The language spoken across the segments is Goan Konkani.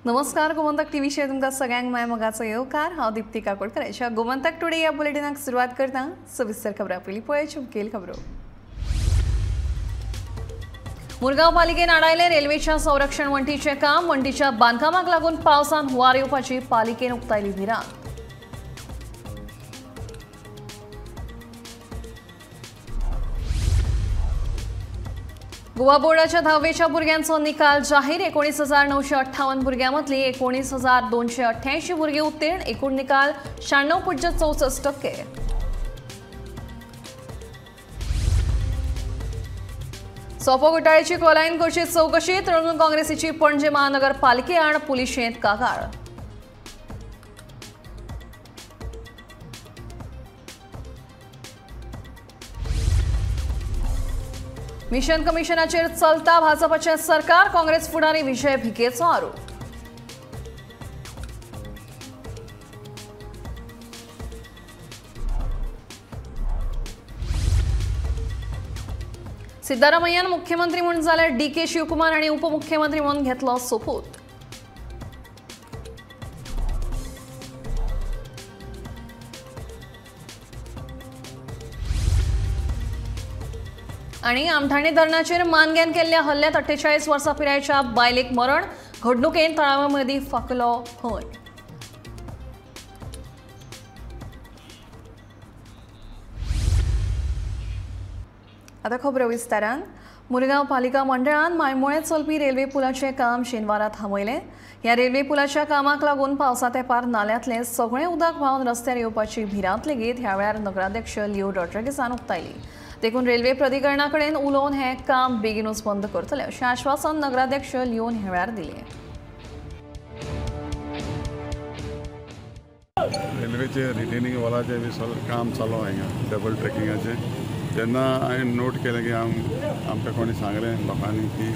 नमस्कार, गोमंतक टीव्हीचेर तुमकां सगळ्यांक माय मोगाचो येवकार. हांव दीप्ती काकोडकर. अशा गोमंतक टुडे ह्या बुलेटिनाक सुरवात करता. सविस्तर खबरां पयलीं पळय मुखेल खबरो. मुरगांव पालिकेन आडायलें रेल्वेच्या संरक्षण वण्टीचें काम. वण्टीच्या बांदकामाक लागून पावसान हुंवार येवपाची पालिकेन उक्तायली भिरांत. गोवा बोर्डाच्या धावेच्या भुरग्यांचो निकाल जाहीर. 19,958 भुरग्यांमदली 19,288 भुरगीं उत्तीर्ण. एकूण निकाल 96.64%. सोपो घोटाळ्याची खोलायेन करची चवकशी. तृणमूल काँग्रेसीची पणजे महानगरपालिके आड पुलिशेंत कागाळ. मिशन कमिशनाचेर चलता भाजपाचें सरकार. काँग्रेस फुडारी विजय भिकेचो आरोप. सिद्धारामय्यान मुख्यमंत्री म्हूण जाल्यार डी के शिवकुमार आनी उपमुख्यमंत्री म्हणून घेतलो सोपूत. आनी आमठाणे धरणाचेर मानग्यान केल्ल्या हल्ल्यात 48 वर्सां पिरायेच्या बायलेक मरण. घडणुकेन थळाव्यां मदीं फाकलो हय. आतां खबरो विस्तारान. मुरगांव पालिका मंडळान मायमोळें चलपी रेल्वे पुलाचें काम शेनवारा थांबयलें. ह्या रेल्वे पुलाच्या कामाक लागून पावसा तेंपार नाल्यांतलें सगळें उदक व्हांवन रस्त्यार येवपाची भिरांत लेगीत ह्या वेळार नगराध्यक्ष लिओ रॉड्रिगीसान उक्तायली. देखून रेल्वे प्राधिकरणा कडेन उलोवन हें काम बेगीनूच बंद करतले अशें आश्वासन नगराध्यक्ष लिओन ह्या वेळार दिलें. रेल्वेचे रिटेनिंग वॉलाचें बी काम चालू आहा डबल ट्रेकिंगाचें. तेन्ना हांवें नोट केलें की आमकां कोणी सांगलें लोकांनी की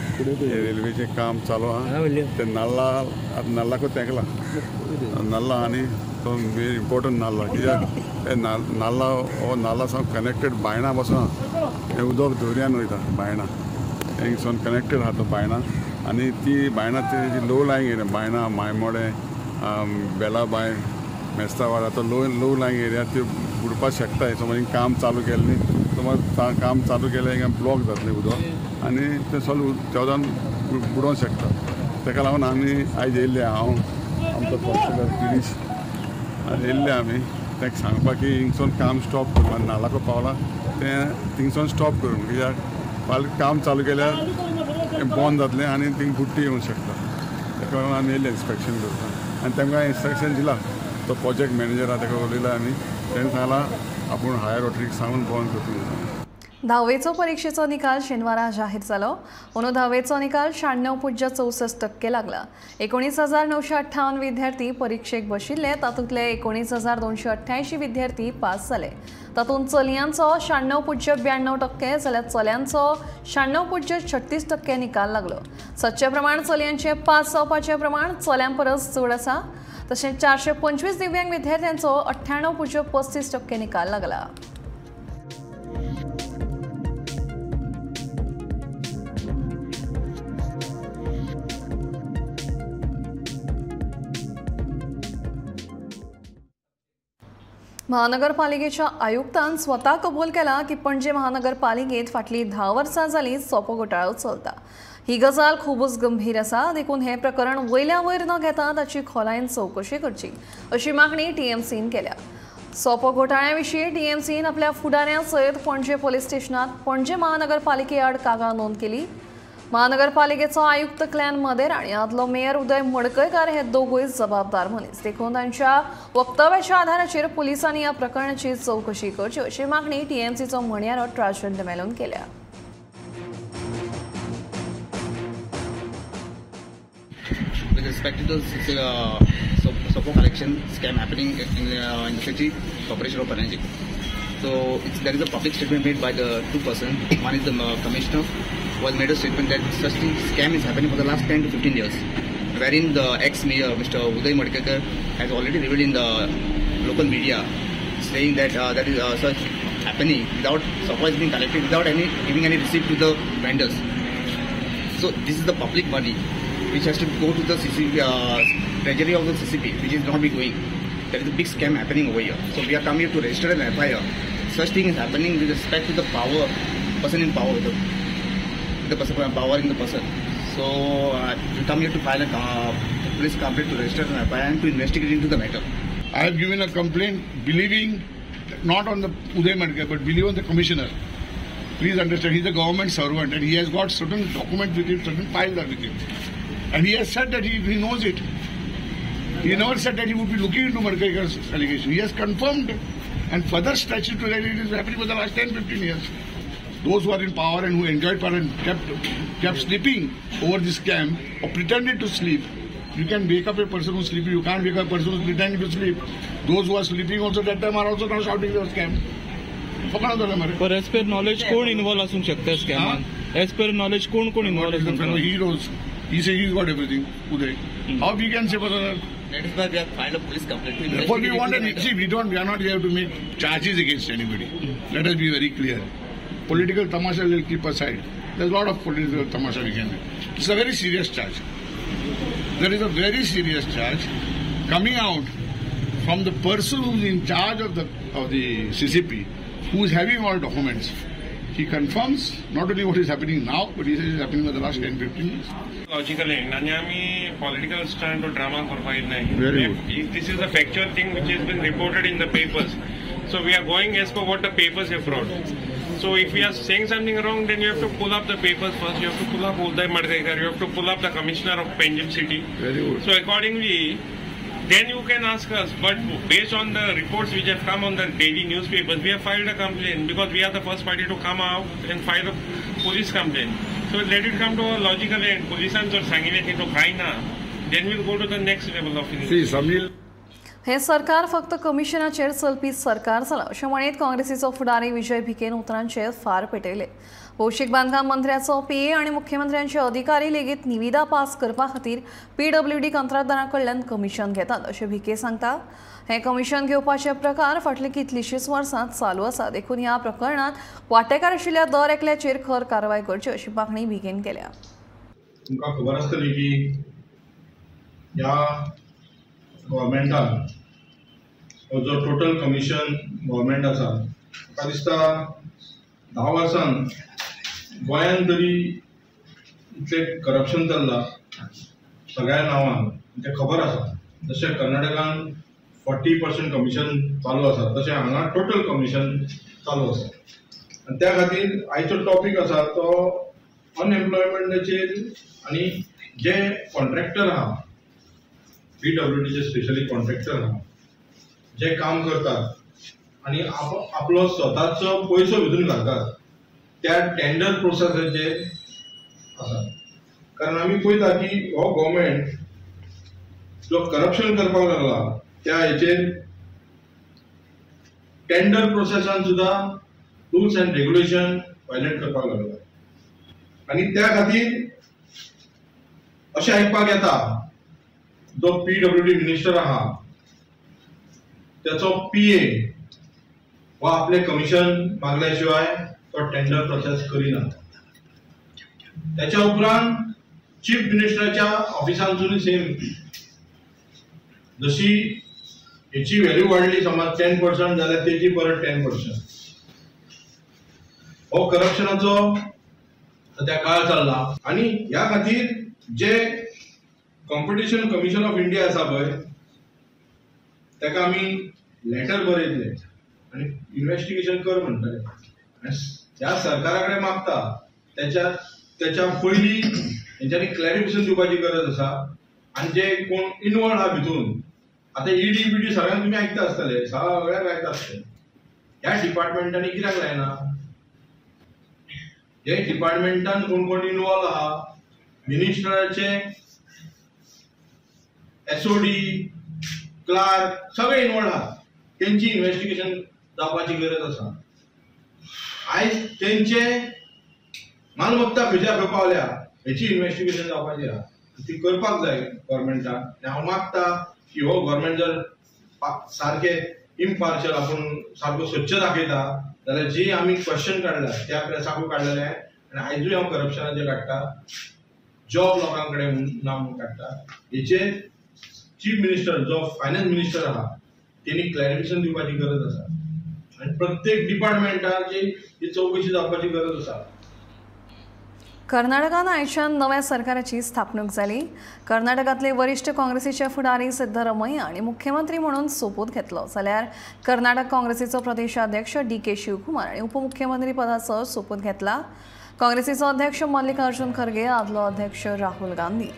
रेल्वेचें काम चालू आहा. ते नाल्ला आतां नाल्लाकूच तेंकला नाल्ला आनी तो वेरी इम्पोर्टंट नाल्ला कित्याक ते नाल्ला हो नाल्ला सावन कनेक्टेड बायणा पासून आहा. हें उदक दर्यान वयता बायणा हिंगसून कनेक्टेड आहा तो बायणा. आनी ती बायणा ती लो लायंग एरिया बायणा मायमोडें बेलाबाय मेस्तावाडा तो लो लायंग एरिया ती बुडपाक शकता. समज काम चालू केलें न्ही समज काम चालू केलें हिंगा ब्लॉक जातलें उदक आनी तें सगळें त्या उदकान बुडोवंक शकता. ताका लागून आमी आयज येयल्ले, हांव आमचो कौन्सिलर गिरीश येयल्ले आमी ताका सांगपाक की हिंगसून काम स्टॉप करूं. नाल्लाको पावलां तें थिंगसून स्टॉप करूं कित्याक फाल्यां काम चालू केल्यार तें बंद जातलें आनी थिंग बुडटी येवंक शकता. ताका लागून आमी येयल्ले इन्स्पेक्शन करपाक आनी तांकां इन्स्ट्रक्शन दिलां. तो प्रोजेक्ट मॅनेजर आहा ताका उलयला आमी, तेणें सांगलां आपूण हायर ऑथॉरिटीक सांगून बंद करतले. धावेचो परिक्षेचो निकाल शेनवारा जाहीर जालो. अंदू धावेचो निकाल 96.64% लागला. 19,958 विद्यार्थी परिक्षेक बशिल्ले. तातूंतले 19,288 विद्यार्थी पास जाले. तातूंत चलयांचो 96.92% जाल्यार चल्यांचो 96.36% निकाल लागलो. सदचे प्रमाण चलयांचें पास जावपाचें प्रमाण चल्यां परस चड आसा. तशेंच 425 दिव्यांग विद्यार्थ्यांचो 98.35% निकाल लागला. महानगरपालिकेच्या आयुक्तान स्वता कबूल केला की पणजे महानगरपालिकेत फाटलीं 10 वर्सां जालीं सोपो घोटाळो चलता. ही गजाल खूबच गंभीर आसा. देखून हें प्रकरण वयल्या वयर न घेता ताची खोलायेन चवकशी करची अशी मागणी टीएमसीन केल्या. सोपो घोटाळ्या विशीं टीएमसीन आपल्या फुडाऱ्यां सयत पणजे पोलीस स्टेशनात पणजे महानगरपालिके आड कागाळ नोंद केली. महानगरपालिकेचो आयुक्त क्लॅन मदेर आनी आदलो मेयर उदय मडकयकार हे दोगूय जबाबदार मनीस. देखून तांच्या वक्तव्याच्या आधाराचेर पुलिसांनी ह्या प्रकरणाची चवकशी करची अशी मागणी टीएमसीचो म्हणयारो ट्राजन डिमेलोन केल्या. With respect to the Sopo collection scam happening in the city corporation of Panaji. So there is a public statement made by the two persons. One is the commissioner who has made a statement that such scam is happening for the last 10 to 15 years, wherein the ex-mayor Mr. Uday Madkaikar has already revealed in the local media saying that that is such happening without Sopo is being collected without any giving any receipt to the vendors. So this is the public money. which has to go to the CCP, treasury of the CCP, which is not be going. There is a big scam happening over here. So we are come here to register an FIR. Such thing is happening with respect to the power, person in power, the person power in the person. So we come here to file a police complaint to register an FIR and to investigate into the matter. I have given a complaint believing not on the Uday Madkaikar but believe on the commissioner. Please understand, he is a government servant and he has got certain documents with him, certain files are with him. And he has said that he knows it. He never said that he would be looking into Madkaikar's allegation. He has confirmed and further stretched it to that it is happening for the last 10-15 years. Those who are in power and who enjoyed power and kept sleeping over this scam or pretended to sleep. You can wake up a person who's sleeping, you can't wake up a person who's pretending to sleep. Those who are sleeping also that time are also now shouting the scam. But as per knowledge, कोण involved आसूंक शकता scam? As per knowledge, कोण involved आसूंक शकता? He knows. He says he's got everything. Uday. How we can say for that? That is why we have filed a police complaint. Therefore, we want to see. We don't. We are not here to make charges against anybody. Let us be very clear. Political tamasha will keep aside. There's a lot of political tamasha we can make. It's a very serious charge. There is a very serious charge coming out from the person who is in charge of the CCP, who is having all documents. He confirms not only what is happening now, but he says it is happening for the last 10-15 years. Logical end. And आमी political stunt or drama करपाक जायना. Very good. If this is a factual thing which has been reported in the papers, so we are going as per what the papers have brought. So if we are saying something wrong, then you have to pull up the papers first. You have to pull up Uday Madkaikar. You have to pull up the commissioner of Panjim City. Very good. So accordingly, then you can ask us. But based on the reports which have come on the daily newspapers, we have filed a complaint because we are the first party to come out and file a police complaint. So let it come to a logical end. Police जर सांगितले की तो काय ना, then we'll go to the next level of See, Samil. हे सरकार फक्त कमिशनाचेर चलपी सरकार जालां अशें म्हणीत काँग्रेसीचो फुडारी विजय भिकेन उतरांचेर फार पेटयले. भौशीक बांदकाम मंत्र्याचो पीए आनी मुख्यमंत्र्यांचे अधिकारी लेगीत निविदा पास करपा खातीर पीडब्ल्यूडी कंत्राटदारां कडल्यान कमिशन घेतात अशें भिके सांगता. हे कमिशन घेवपाचे प्रकार फाटलीं कितलींशींच वर्सां चालू आसा, देखून ह्या प्रकरणांत वांटेकार आशिल्ल्या दर एकल्याचेर खर कारवाय करची अशी मागणी भिकेन केल्या. तुमकां खबर आसतली की ह्या गव्हर्मेंटान हो जो टोटल कमिशन गव्हर्मेंट आसा म्हाका दिसता 10 वर्सान गोंयान तरी इतलें करप्शन चल्लां सगळ्या नांवान तें खबर आसा. जशें कर्नाटकान 40% कमिशन चालू आसा तशें हांगा टोटल कमिशन चालू आसा. आनी त्या खातीर आयचो टॉपीक आसा तो अनएम्प्लॉयमेंटाचेर आनी जे कॉन्ट्रॅक्टर आहा पीडब्ल्यूडीचे स्पेशली कॉन्ट्रॅक्टर आहा जे काम करतात आनी आपलो स्वताचो पयसो भितून घालतात त्या टेंडर प्रोसेसाचेर आसा. कारण आमी पळयता की हो गव्हर्मेंट जो करप्शन करपाक लागला त्या हेचेर टेंडर प्रोसेसान सुद्दां रुल्स एंड रेग्युलेशन वायलेट करपाक लागला. आनी त्या खातीर अशें आयकपाक येता जो पीडब्ल्यूडी मिनिस्टर आहा त्याचो पीए वा आपले कमिशन मागल्या शिवाय तो टेंडर प्रोसेस करिना. त्याच्या उपरांत चीफ मिनिस्टराच्या ऑफिसांतून सेम जशी हेची व्हॅल्यू वाडली समज 10% जाल्यार तेजी परत 10%. हो करप्शनाचो सद्या काळ चल्ला. आनी ह्या खातीर जे कॉम्पिटिशन कमिशन ऑफ इंडिया आसा पळय ताका आमी लेटर बरयतले आनी इन्वेस्टिगेशन कर म्हणटले. आनी ह्या सरकारा कडेन मागता त्याच्या पयलीं तेंच्यांनी क्लॅरिफिकेशन दिवपाची गरज आसा. आनी जे कोण इनवॉल्व आहा भितून आतां ईडी बीडी सगळ्यांक तुमी आयकता आसतले, सगळ्यांक आयकता आसतले. ह्या डिपार्टमेंटांनी कित्याक लायना? हे डिपार्टमेंटान कोण कोण इनवॉल्व आहा, मिनिस्टराचे एसओडी क्लार्क सगळे इनवॉल्व आहा, तेंची इन्वेस्टिगेशन जावपाची गरज आसा. आयज तेंचे मालमत्ता खंयच्या खंय पावल्या हेची इन्वेस्टिगेशन जावपाची आहा, ती करपाक जाय गव्हर्मेंटान. आनी हांव मागता की हो गव्हर्मेंट जर सारकें इम्पार्शल आपूण सारको स्वच्छ दाखयता जाल्यार जी आमी क्वेश्चन काडला त्या प्रेसाकूय काडलेले आनी आयजूय हांव करप्शनाचेर काडटा. जॉब लोकां कडेन ना म्हणून काडटा. हेचे चीफ मिनिस्टर जो फायनान्स मिनिस्टर आहा तेणी क्लॅरिफिकेशन दिवपाची गरज आसा आनी प्रत्येक डिपार्टमेंटाची ही चवकशी जावपाची गरज आसा. कर्नाटकान आयच्यान नव्या सरकाराची स्थापणूक जाली. कर्नाटकांतले वरिश्ठ काँग्रेसीचे फुडारी सिद्धरमय्या आनी मुख्यमंत्री म्हणून सोपूत घेतलो, जाल्यार कर्नाटक काँग्रेसीचो प्रदेशाध्यक्ष डी.के. शिवकुमार आनी उपमुख्यमंत्री पदाचो सोपूत घेतला. काँग्रेसीचो अध्यक्ष मल्लिकार्जुन खरगे, आदलो अध्यक्ष राहुल गांधी,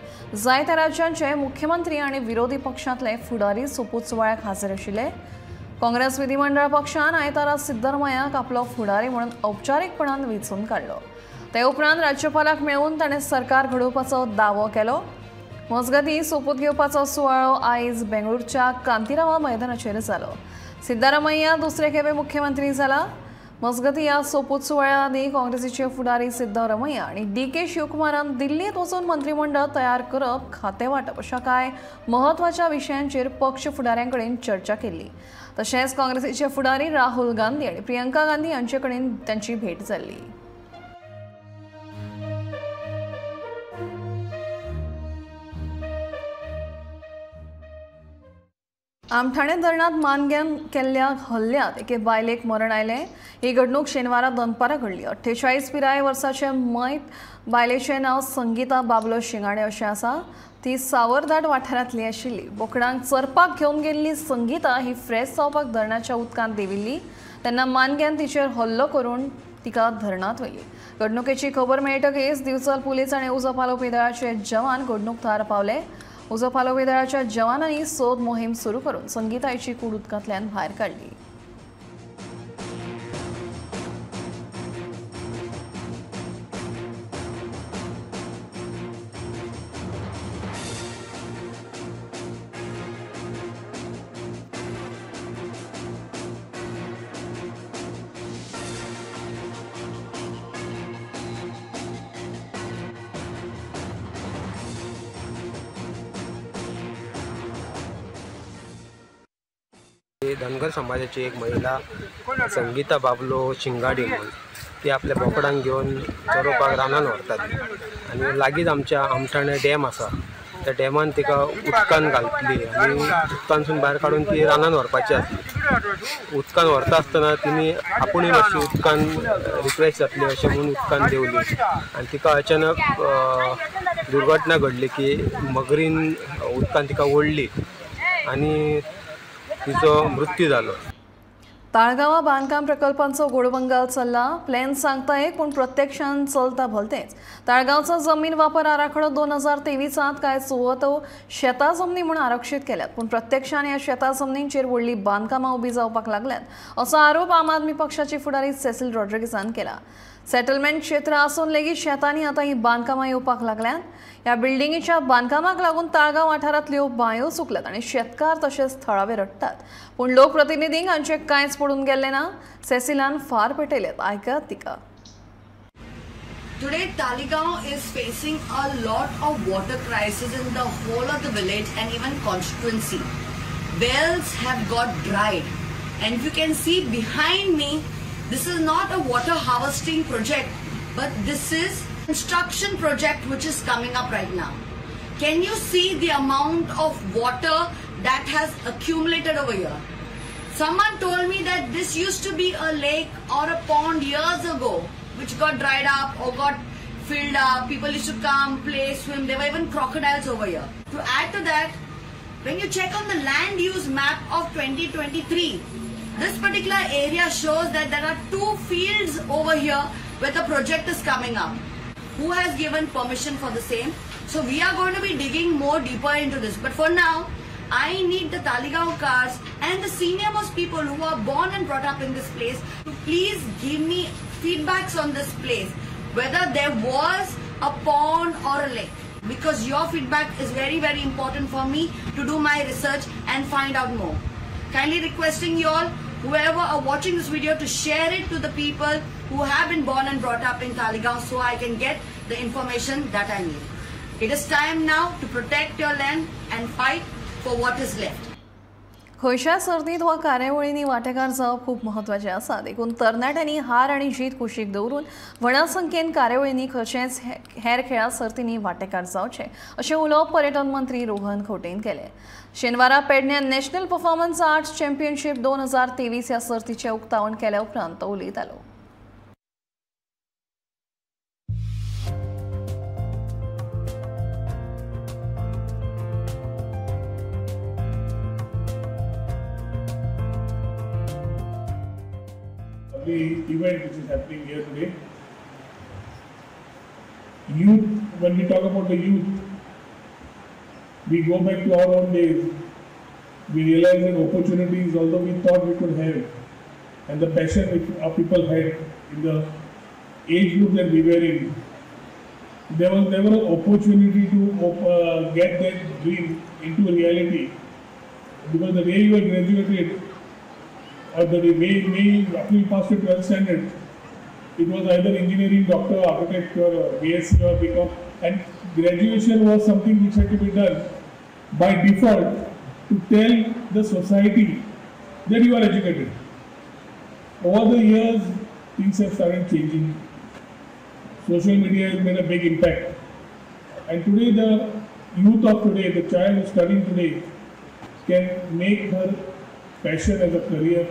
जायत्या राज्यांचे मुख्यमंत्री आनी विरोधी पक्षांतले फुडारी सोपूत सुवाळ्याक हाजीर आशिल्ले. काँग्रेस विधिमंडळ पक्षान आयतारा सिद्धरमय्याक आपलो फुडारी म्हणून औपचारीकपणान वेंचून काडलो. ते उपरांत राज्यपालाक मेळून ताणें सरकार घडोवपाचो दावो केलो. मजगतीं सोपूत घेवपाचो सुवाळो आयज बेंगळुरूच्या कांतिरावा मैदानाचेर जालो. सिद्धरामय्या दुसरे खेपे मुख्यमंत्री जाला. मजगतीं ह्या सोपूत सुवाळ्या आदीं काँग्रेसीचे फुडारी सिद्धरामय्या आनी डी.के. शिवकुमारान दिल्लींत वचून मंत्रीमंडळ तयार करप, खातें वांटप अशा कांय म्हत्वाच्या विशयांचेर पक्ष फुडाऱ्यां कडेन चर्चा केल्ली. तशेंच काँग्रेसीचे फुडारी राहुल गांधी आनी प्रियंका गांधी हांचे कडेन तांची भेट जाल्ली. आमठाणे धरणांत मानग्यान केल्ल्या हल्ल्यांत एके बायलेक मरण आयलें. ही घडणूक शेनवारा दनपारां घडली. 48 पिराये वर्साचे मयत बायलेचें नांव संगीता बाबलो शिंगाणे अशें आसा. ती सावरदाट वाठारांतली आशिल्ली. बोकडांक चरपाक घेवन गेल्ली संगीता ही फ्रेश जावपाक धरणाच्या उदकांत देंविल्ली तेन्ना मानग्यान तिचेर हल्लो करून तिका धरणांत व्हेली. घडणुकेची खबर मेळटकीच दिवचल पुलीस आनी उजो पालोवपी दळाचे जवान घडणूक थळार पावले. उजो पालोवपी दळाच्या जवानांनी सोद मोहीम सुरू करून संगीताची कूड उदकांतल्यान भायर काडली. धनगर समाजाची एक महिला संगीता बाबलो शिंगाडी म्हणून ती आपल्या बोकडांक घेवन चरोवपाक रानान व्हरताली आनी लागींच आमच्या आमठाणे डॅम आसा, त्या डॅमान तिका उदकान घालतली आनी उदकांतसून भायर काडून ती रानान व्हरपाची आसली. उदकान व्हरता आसतना तिणी आपुणूय मातशी उदकान रिफ्रेश जातली अशें म्हणून उदकान देंवली आनी तिका अचानक दुर्घटना घडली की मगरीन उदकान तिका ओडली आनी तिचो मृत्यू जालो. ताळगांवा बांदकाम प्रकल्पांचो गोडबंगाल चल्ला. प्लॅन सांगता एक पूण प्रत्यक्षान चलता भलतेंच. ताळगांवचो जमीन वापर आराखडो 2023 कांय सुवातो शेता जमनी म्हूण आरक्षीत केल्यात, पूण प्रत्यक्षान ह्या शेता जमनींचेर व्हडली बांदकामां उबी जावपाक लागल्यात असो आरोप आम आदमी पक्षाचे फुडारी सेसील रॉड्रिगीसान केला. सेटलमेंट क्षेत्र आसून लेगीत शेतांनी आतां ही बांदकामां येवपाक लागल्यात. ह्या बिल्डिंगेच्या बांदकामाक लागून ताळगांव वाठारांतल्यो बांयो सुकल्यात आनी शेतकार तशेंच थळावे रडटात, पूण लोकप्रतिनिधींक हांचें कांयच पडून गेल्लें ना. सेसिलान फार पेटयल्यात, आयकात तिका. Today, Taleigao is facing a lot of water crisis in the whole of the village and even constituency. Wells have got dried, and if you can see behind me, this is not a water harvesting project, but this is construction project which is coming up right now. Can you see the amount of water that has accumulated over here? Someone told me that this used to be a lake or a pond years ago, which got dried up or got filled up. People used to come, play, swim. There were even crocodiles over here. To add to that, when you check on the land use map of 2023, this particular area shows that there are two fields over here where the project is coming up. Who has given permission for the same? So we are going to be digging more deeper into this. But for now, I need the Talegaonkars and the senior most people who are born and brought up in this place to please give me feedbacks on this place, whether there was a pond or a lake, because your feedback is very, very important for me to do my research and find out more. Kindly requesting you all, whoever are watching this video, to share it to the people who have been born and brought up in Taleigao so I can get the information that I need. It is time now to protect your land and fight for what is left. खंयच्याय सर्तींत वा कार्यावळींनी वांटेकार जावप खूब म्हत्वाचें आसा, देखून तरणाट्यांनी हार आनी जीत कुशीक दवरून व्हडा संख्येन कार्यावळींनी खंयचेच हेर खेळां सर्तींनी वांटेकार जावचे अशें उलोवप पर्यटन मंत्री रोहन खंवटेन केलें. शेनवारा पेडण्यां नॅशनल परफॉर्मन्स आर्ट्स चॅम्पियनशीप 2023 ह्या सर्तीचें उक्तावण केल्या उपरांत तो उलयतालो. The event which is happening here today. Youth, when we talk about the youth, we go back to our own days. We realize that opportunities, although we thought we could have, and the passion which our people had in the age group that we were in, there was never an opportunity to get that dream into reality. Because the day you were graduated, or the way after you passed your 12th standard, it was either engineering, doctor, architect, or BSc or BCom, and graduation was something which had to be done by default to tell the society that you are educated. Over the years, things have started changing. Social media has made a big impact, and today the youth of today, the child who is studying today, can make her passion as a career,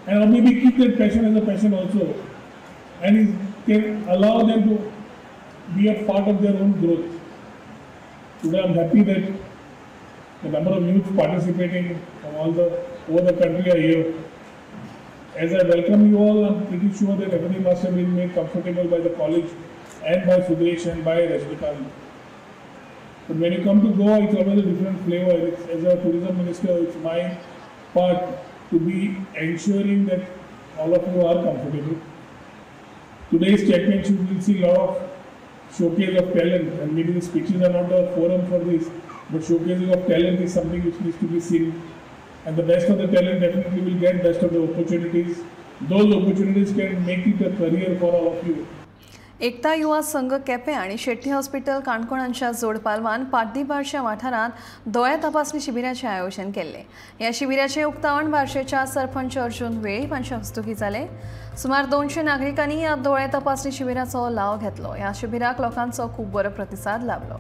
and or maybe keep that passion as a passion also, and it can allow them to be a part of their own growth. Today I am happy that the number of youths participating from all the over the country are here. As I welcome you all, I am pretty sure that everything must have been made comfortable by the college and by Sudesh and by Rajnikant. But when you come to Goa, it's always a different flavor. It's, as a tourism minister, it's my part to be ensuring that all of you are comfortable. Today's championship will see a lot of showcase of talent, and maybe the speeches are not the forum for this, but showcasing of talent is something which needs to be seen. And the best of the talent definitely will get best of the opportunities. Those opportunities can make it a career for all of you. Ekta Yuva Sangh Quepem आणि शेट्टी हॉस्पिटल काणकोण हांच्या जोडपालवान पाड्डी बार्शा वाठारांत दोळ्या तपासणी शिबिराचें आयोजन केल्लें. ह्या शिबिराचें उक्तावण बार्शेच्या सरपंच अर्जुन वेळीप हांच्या हस्तुकीं जालें. सुमार 200 नागरिकांनी ह्या दोळे तपासणी शिबिराचो लाव घेतलो. ह्या शिबिराक लोकांचो खूब बरो प्रतिसाद लाभलो.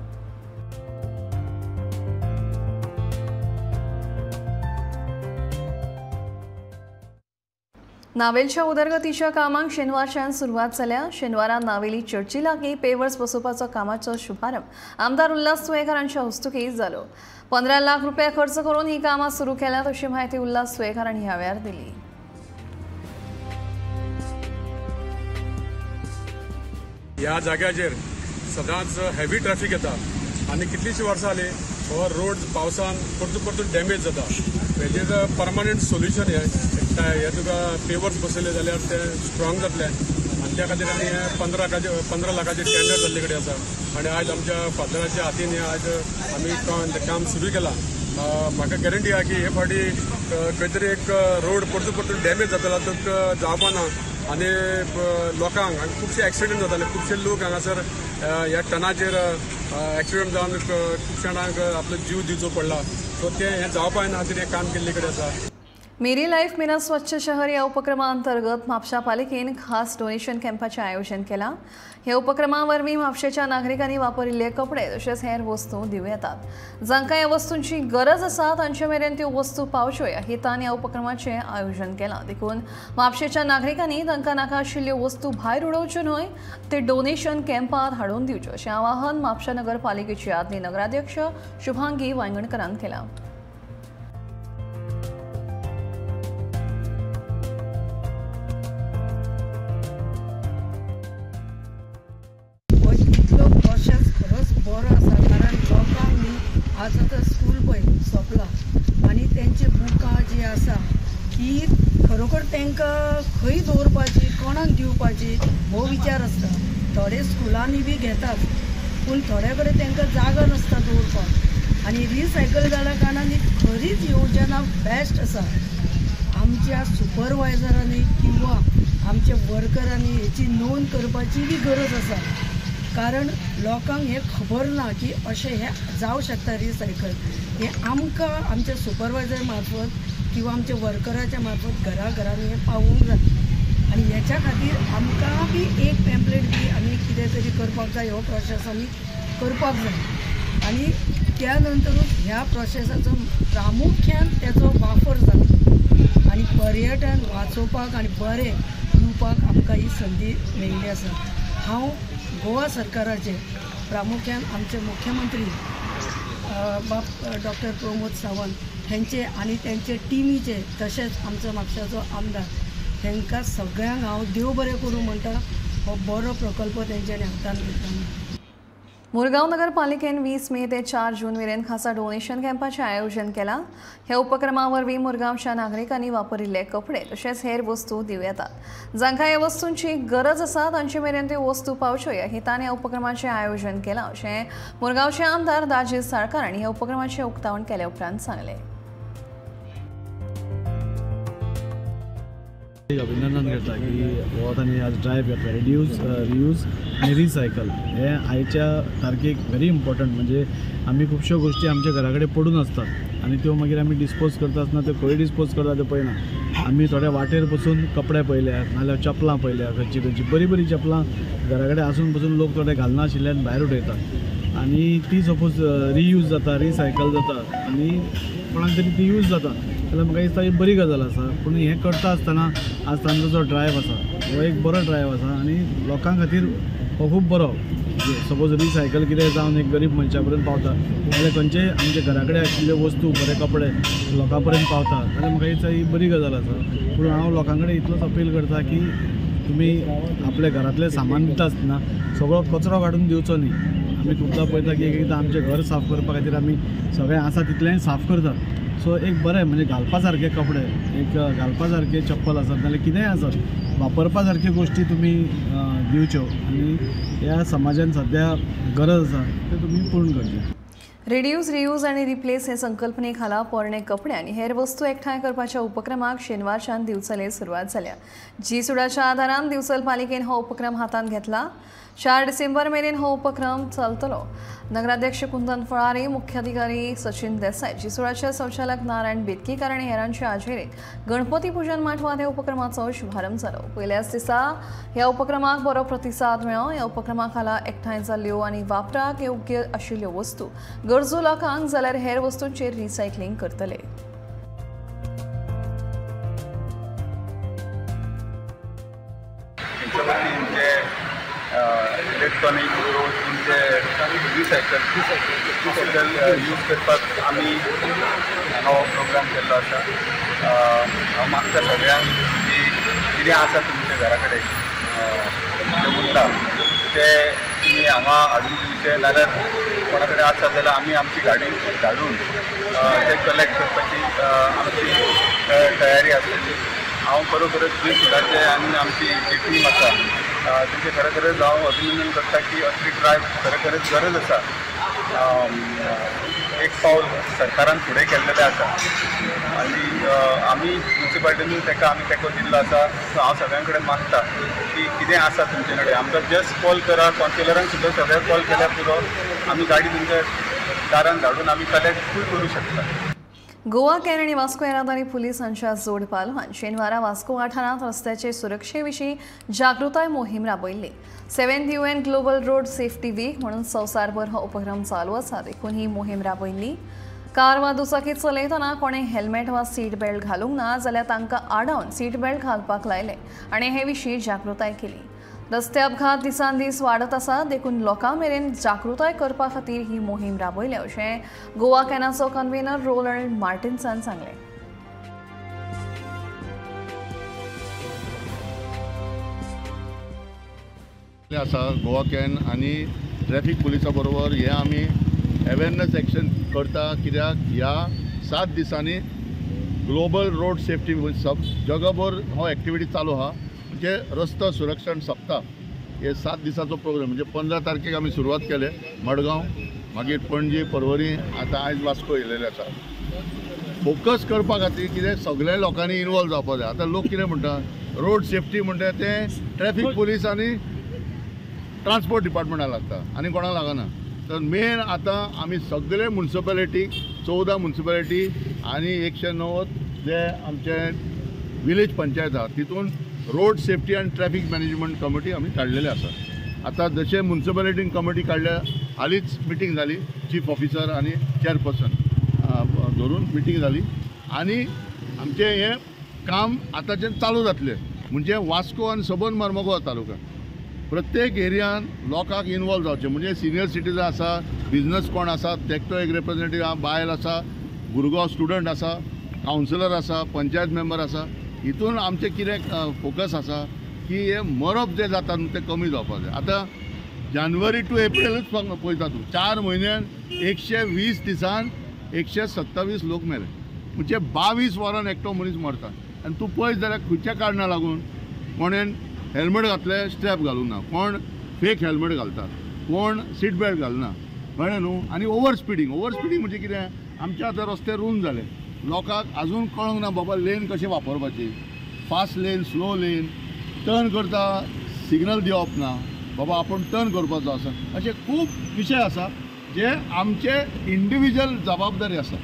नावेलच्या उदरगतीच्या कामांक शेनवारच्यान सुरवात जाल्या. शेनवारा नावेली चर्ची लागीं पेवर्स बसोवपाचो कामाचो शुभारंभ आमदार उल्हास तुयेंकार हांच्या हस्तुकीं जालो. 15 लाख रुपया खर्च करून ही कामां सुरू केल्यात अशी म्हायती उल्हास तुयेंकार हांणी ह्या वेळार दिली. ह्या जाग्याचेर सदांच हेवी ट्रॅफिक येता आनी कितलींशीं वर्सां जालीं हो रोड पावसान परतून परतून डॅमेज जाता. हेजेर परमनंट सोल्युशन हें हे तुका पेवर्स बसयले जाल्यार ते स्ट्रॉंग जातले आनी त्या खातीर आमी हें 15 लाखाचें टेंडर जाल्ले कडेन आसा आनी आयज आमच्या फादराच्या हातीन हें आयज आमी काम सुरू केलां. म्हाका गॅरंटी आहा की हे फावटी खंय तरी एक रोड परतून परतून डॅमेज जातालो तो जावपा ना आनी लोकांक हांगा खुबशे एक्सिडंट जाताले, खुबशे लोक हांगासर ह्या टनाचेर एक्सिडंट जावन खूब जाणांक आपलो जीव दिवचो पडला. सो तें हें जावपा जायना खातीर हें काम केल्ले कडेन आसा. मेरी लाईफ मेरा स्वच्छ शहर या उपक्रमाअंतर्गत म्हापशा पालिकेन खास डोनेशन कॅम्पाचें आयोजन केलां. ह्या उपक्रमा वरवीं म्हापशेच्या नागरिकांनी वापरिल्ले कपडे तशेंच हेर वस्तू दिवं येतात. जांकां ह्या वस्तूंची गरज आसा तांचे मेरेन त्यो वस्तू पावच्यो ह्या हेतान ह्या उपक्रमाचें आयोजन केलां. देखून म्हापशेच्या नागरिकांनी तांकां नाका आशिल्ल्यो वस्तू भायर उडोवच्यो न्हय, ते डोनेशन कॅम्पांत हाडून दिवच्यो अशें आवाहन म्हापशा नगरपालिकेची आदली नगराध्यक्ष शुभांगी वायंगणकरान केलां. बरो आसा, कारण लोकांक न्ही आज आतां स्कूल पळय सोंपलां आनी तेंची बुकां जी आसा ती खरोखर तांकां खंय दवरपाची, कोणाक दिवपाची हो विचार आसता. थोडे स्कुलांनी बी घेतात पूण थोड्या कडेन तांकां जागा नासता दवरपाक आनी रिसायकल जाल्या कारणान ही खरीच योजना बेस्ट आसा. आमच्या सुपरवायझरांनी किंवा आमच्या वर्करांनी हेची नोंद करपाची बी गरज आसा. कारण लोकांक हें खबर ना की अशें हें जावं शकता रिसायकल. हें आमकां आमच्या सुपरवायजर मार्फत किंवा आमच्या वर्कराच्या मार्फत घरा घरांनी हें पावोवंक जाय आनी हेच्या खातीर आमकां बी एक पॅम्पलेट बी आमी कितें तरी करपाक जाय, हो प्रोसेस आमी करपाक जाय आनी त्या नंतरूच ह्या प्रोसेसाचो प्रामुख्यान तेचो वापर जाता आनी पर्यटन वाचोवपाक आनी बरें दिवपाक आमकां ही संदी मेळिल्ली आसा. हांव गोवा सरकाराचे प्रामुख्यान आमचे मुख्यमंत्री बाब डॉक्टर प्रमोद सावंत हेंचे आनी तेंचे टिमीचे तशेंच आमचो म्हापशाचो आमदार हेंकां सगळ्यांक हांव देव बरें करूं म्हणटा. हो बरो प्रकल्प तेंच्यांनी हातान घेतला. मुरगांव नगरपालिकेन 20 मे ते 4 जून मेरेन खासा डोनेशन कॅम्पाचें आयोजन केलां. ह्या उपक्रमा वरवीं मुरगांवच्या नागरिकांनी वापरिल्ले कपडे तशेंच हेर वस्तू दिवं येतात. जांकां ह्या वस्तूंची गरज आसा तांचे मेरेन त्यो वस्तू पावच्यो ह्या हेतान ह्या उपक्रमाचें आयोजन केलां अशें मुरगांवचे आमदार दाजी साळकार हांणी ह्या उपक्रमाचें उक्तावण केले उपरांत सांगलें. अभिनंदन करता की हो तांणी आज ड्रायव्ह घेतला रिड्यूस रियूज आनी रिसायकल हे आयच्या तारखेक व्हेरी इम्पॉर्टंट. म्हणजे आमी खुबश्यो गोश्टी आमच्या घरा कडेन पडून आसतात आनी त्यो मागीर आमी डिस्पोज करता आसतना त्यो खंय डिस्पोज करता त्यो पळयना. आमी थोड्या वाटेर बसून कपडे पळयल्या नाजाल्यार चपलां पळयल्या, खंयची खंयची बरीं बरीं चपलां घरा कडेन आसून बसून लोक थोडे घालनाशिल्ल्यान भायर उडयतात आनी ती सपोज रियूज जाता, रिसायकल जाता आनी कोणाक तरी ती यूज जाता जाल्यार म्हाका दिसता ही बरी गजाल आसा. पूण हें करता आसतना आज तांचो जो ड्रायव्ह आसा हो एक बरो ड्रायव्ह आसा आनी लोकां खातीर हो खूब बरो. सपोज रिसायकल कितें जावन एक गरीब मनशा पर्यंत पावता जाल्यार खंयचेय आमच्या घरा कडेन आशिल्ल्यो वस्तू बरे कपडे लोकां पर्यंत पावता जाल्यार म्हाका दिसता ही बरी गजाल आसा. पूण हांव लोकां कडेन इतलोच अपील करता की तुमी आपल्या घरांतलें सामान दिता आसतना सगळो कचरो काडून दिवचो न्ही. आमी खुबदां पळयता की एक एकदां आमचें घर साफ करपा खातीर आमी सगळें आसा तितलेंय साफ करतात. सो एक बरें म्हणजे घालपा सारके कपडे, एक घालपा सारकें चप्पल आसत नाजाल्यार कितेंय आसत वापरपा सारक्यो गोश्टी तुमी दिवच्यो आनी ह्या समाजान सद्या गरज आसा ते तुमी पूर्ण करचें. रिड्यूस रियूज आनी रिप्लेस हे संकल्पने खाला पोरणे कपडे आनी हेर वस्तू एकठांय करपाच्या उपक्रमाक शेनवारच्यान दिवचले सुरवात जाल्या. जी सुडाच्या आदारान दिवचल पालिकेन हो उपक्रम हातांत घेतला. 4 डिसेंबर मेरेन हो उपक्रम चलतलो. नगराध्यक्ष कुंदन फळारी, मुख्याधिकारी सचिन देसाय, जिसुडाचे संचालक नारायण बेतकीकर आनी हेरांच्या हाजेरीत गणपती पूजन मांडवांत ह्या उपक्रमाचो शुभारंभ जालो. पयल्याच दिसा ह्या उपक्रमाक बरो प्रतिसाद मेळ्ळो. ह्या उपक्रमा खाला एकठांय जाल्ल्यो आनी वापराक योग्य आशिल्ल्यो वस्तू गरजू लोकांक जाल्यार हेर वस्तूंचेर रिसायकलींग करतले. इलेक्ट्रॉनीक तुमचे रिसायकल यूज करपाक आमी हो प्रोग्राम केल्लो आसा. हांव मागता सगळ्यांक की कितें आसा तुमच्या घरा कडेन जें उरता तें तुमी हांगा हाडून दिवचें, नाजाल्यार कोणा कडेन आसा जाल्यार आमी आमची गाडी धाडून तें कलेक्ट करपाची आमची तयारी आसतली. हांव खरोखरच जी सुदाचे आनी आमची जी टीम आसा तेंचें खरें खरेंच हांव अभिनंदन करता की असली ड्रायव्ह खरें खरेंच गरज आसा. एक पावल सरकारान फुडें केल्लेलें आसा आनी आमी म्युनिसिपालिटीनूय ताका आमी तेंको दिल्लो आसा. सो हांव सगळ्यां कडेन मागता की कितें आसा तुमचे कडेन आमकां जस्ट कॉल करा. कावन्सिलरांक सुद्दां सगळ्यांक कॉल केल्यार पुरो, आमी गाडी तुमच्या दारान धाडून आमी कलेक्टूय करूं शकता. गोवा can आनी वास्को येरादारी पुलीस हांच्या जोड पालवान शेनवारा वास्को वाठारांत रस्त्याचे सुरक्षे विशीं जागृताय मोहीम राबयल्ली. 7th UN global road safety week म्हणून संवसारभर हो उपक्रम चालू आसा, देखून ही मोहीम राबयल्ली. कार वा दुचाकी चलयतना कोणें हेल्मेट वा सीट बेल्ट घालूंक ना जाल्यार तांकां आडावन सीट बेल्ट घालपाक लायले आनी हे विशीं जागृताय केली. रस्ते अपघात दिसान दीस वाडत आसा, देखून लोकां मेरेन जागृताय करपा खातीर ही मोहीम राबयल्या अशें गोवा कॅनाचो कन्व्हेनर रोलंड मार्टिन्सान सांगलें. आसा गोवा can आनी ट्रॅफिक पुलिसा बरोबर हे आमी अवेरनस एक्शन करता, कित्याक ह्या 7 दिसांनी ग्लोबल रोड सेफ्टी जगभर हो एक्टिविटी चालू आहा. म्हणजे रस्तो सुरक्षण सप्ताह हे 7 दिसाचो प्रोग्राम, म्हणजे 15 तारखेक आमी सुरवात केले मडगांव, मागीर पणजी, पर्वरी, आतां आयज वास्को येयलेले आसा. फोकस करपा खातीर कितें सगळ्या लोकांनी इनवॉल्व जावपा जाय. आतां लोक कितें म्हणटा, रोड सेफ्टी म्हणटा तें ट्रॅफिक पुलीस आनी ट्रान्सपोर्ट डिपार्टमेंटाक लागता आनी कोणाक लागना. तर मेन आतां आमी सगळे मुन्सिपेलिटी 14 मुन्सिपेलिटी आनी 190 जे आमचे विलेज पंचायत आहा तितून रोड सेफ्टी आनी ट्रॅफिक मॅनेजमेंट कमिटी आमी काडलेले आसा. आतां जशें मुन्सिपेलिटीन कमिटी काडल्या, हालींच मिटींग जाली, चीफ ऑफिसर आनी चेअरपर्सन धरून मिटींग जाली आनी आमचें हें काम आतांच्यान चालू जातलें. म्हणजे वास्को आनी सबंद मर्मगो तालुका प्रत्येक एरियान लोकांक इनवॉल्व जावचें. म्हणजे सिनियर सिटीजन आसा, बिजनस कोण आसा तेकटो एक रिप्रेझेंटेटिव्ह आसा, बायल आसा, भुरगो स्टुडंट आसा, कावन्सिलर आसा, पंचायत मेंबर आसा. हितून आमचें कितें फोकस आसा की हे मरप जें जाता न्हू तें कमी जावपाक जाय. आतां जानेवारी टू एप्रिलूच पळयता तूं, 4 म्हयन्यान 120 दिसान 127 लोक मेले. म्हणजे 22 वरान एकटो मनीस मरता. आनी तूं पळयत जाल्यार खंयच्या कारणाक लागून, कोणेन हेल्मेट घातलें स्ट्रॅप घालूंक ना, कोण फेक हेल्मेट घालता, कोण सीट बेल्ट घालना, कळ्ळें न्हू. आनी ओवर स्पिडींग, ओवर स्पिडींग म्हणजे कितें, आमच्या आतां रस्ते रूंद जाले, लोकांक आजून कळोंक ना बाबा लेन कशें वापरपाची, fast lane, slow lane, turn करता सिग्नल दिवप ना, बाबा आपूण टर्न करपाचो आसा. अशे खूब विशय आसा जे आमचे इंडिविज्युअल जबाबदारी आसा.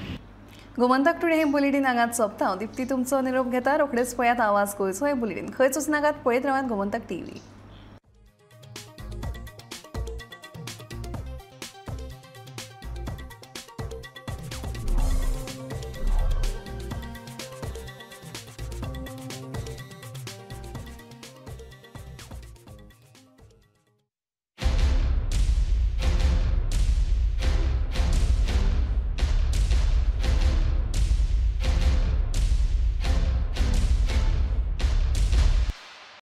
गोमंतक टुडे हे बुलेटीन हांगाच सोंपता. दीप्ती तुमचो निरोप घेता. रोखडेच पळयात आवाज गोंयचो हे बुलेटीन. खंयच वचनाकात, पळयत रावात गोमंतक टीव्ही.